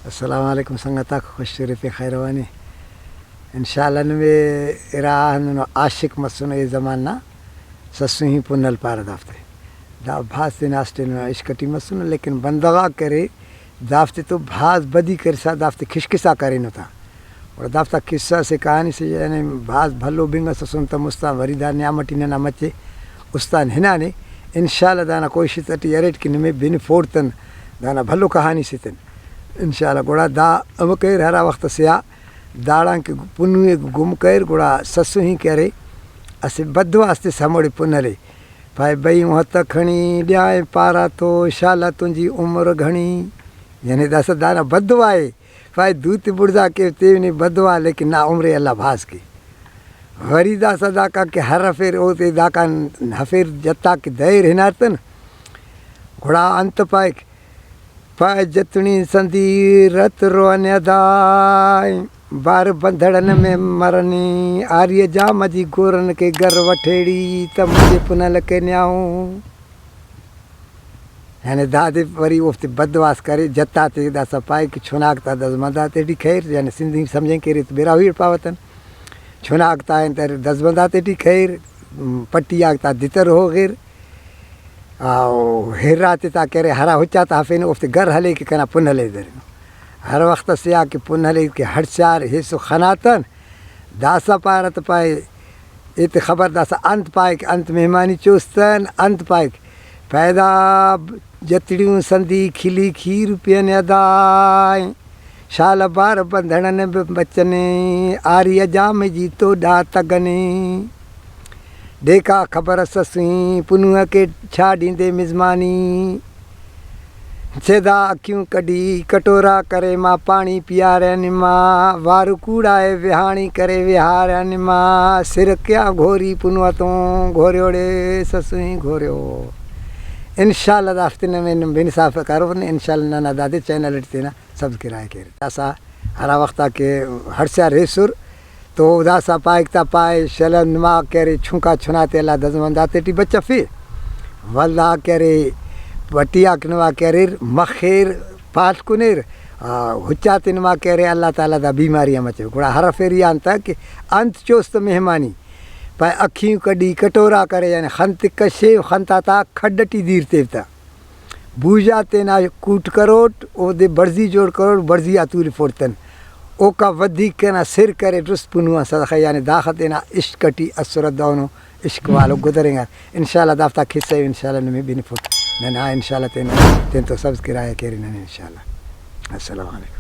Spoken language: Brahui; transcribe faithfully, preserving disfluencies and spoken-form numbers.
السلام علیکم سنگتاک، خوش ترفے، خیر وانی۔ انشاءاللہ نمے ارا ہندنو عاشق مسنو اے زمان نا، سسوہی پنل پارہ دافتے۔ دا بھاز تینا اسٹ اینو عشق ٹی مسنو، لیکن بندغ آک ارے دافتے تو بھاز بدی کرسا دافتے کھشکسا کرینو تا۔ گڑا دافتا قصہ سے کہانی سے یعنی بھاز بھلو بنگ اس اسن تا مستان، وری دا نیام ٹی ننا مچے استان ہنانے۔ انشاءاللہ دانا کوشست ٹی اریٹ کہ نمے بن فوڑتن دانا بھلو کہانی سے تن۔ انشاءاللہ گڑا دا امر کریر ہرا وخت سے آ داڑان کہ پنوے گم کریر، گڑا سسوہی کہ ارے اسہ بددعا اس تس ہموڑے پن ہلے۔ پائے، بھئی مہتہ کھنی ڈیائیں پارا تو شالا تنجی عمر گھنی۔ یعنی داسہ دانا بددعا ءِ۔ پائے، دوتے بڑزا کے تیونے بددعا، لیکن نا عمر ءِ اللہ بھاز کے۔ وری داسہ داکان کہ ہرفیر اوتے داکان ہفیر جتا کہ دیر ہنارتن۔ گڑا انت پائک؟ پائے، جتنی سندی رت روان ادا، بار بندڑن میں مرنی، آری جام جی گورن کے گر وٹھیڑی، تم مجھے پنل کے نیاؤں۔ یعنی دادے وری اوفتے بددعاس کرے، جتاتے داسہ پائے کہ چناک تا دزمنداتے ٹی خیر، یعنی سندھی سمجھنگ کہ ریت براہوئی پاوتن۔ چناک تا انت دزمنداتے ٹی خیر، پٹی آک تا دتر ہو غیر۔ او ہر آتے تا کہ ارے ہرا ہچ آتا ہفینو اوفتے گر ہلے کہ کنا پن ہلے درینو۔ ہر وخت اسے آ کہ پن ہلے کہ ہڑچار ہیسو خناتن، داسہ پارہ تہ پائے ایتے خبر داسہ انت پائک، انت مہمانی چوستن انت پائک، پیدا جتڑیوں سندی کھلی کھیر پین ادائیں۔ شال بار بندھڑن بچنے، آری اجام جی تو ڈا تگنے۔ ڈیکا خبر اسسیں پنوہ کے چھاڈیندے مزمانی۔ سیدا اکھیوں کڈی کٹورا کرے ما پانی پیارے نما، وارو کوڑا اے وہانی کرے وہارے نما، سر کیا گھوری پنوہ توں گھوریوڑے سسیں گھوریو۔ انشاءاللہ دافتے نمے نم بے انصاف کرون، انشاءاللہ ننا دادے چینل اٹ تینا سبسکرائب کیر۔ داسا ہرا وختا کہ ہڑسیار ایسر تو داسا پائک تا پائے شلہ نما کہ ارے چنکا چناتے اللہ دزمند آتے ٹی بچفے، ولدا کہ ارے پٹیاک نما کہ اریر مخیر پال کنیر، آ، ہچاتے نما کہ ارے اللہ تعالیٰ دا بیماری آ مچے۔ گڑا ہرفیری آن تہ کہ انت چوست مہمانی پائے اکھیوں کڈی کٹورا کرے، یعنی خن تکہ شیو خن تا تا کھڈ ٹی دیر تیو تا۔ بوژا تینا کوٹ کروٹ، اودے بڑزی جوڑ کروٹ، بڑزی آ تولفوٹ تن۔ اوکا ودیک کنا سر کرے، ڈرس پنو آن صدقہ، یعنی داخہ تینا عشق ٹی اسرہ دہنو عشق والو گدرینگار۔ انشاءاللہ دافتا قصہ ءِ انشاءاللہ نمے بنفٹ۔ ننا انشاءاللہ تین، تین تو سبسکرائب کیرے ننے انشاءاللہ۔ السلام علیکم۔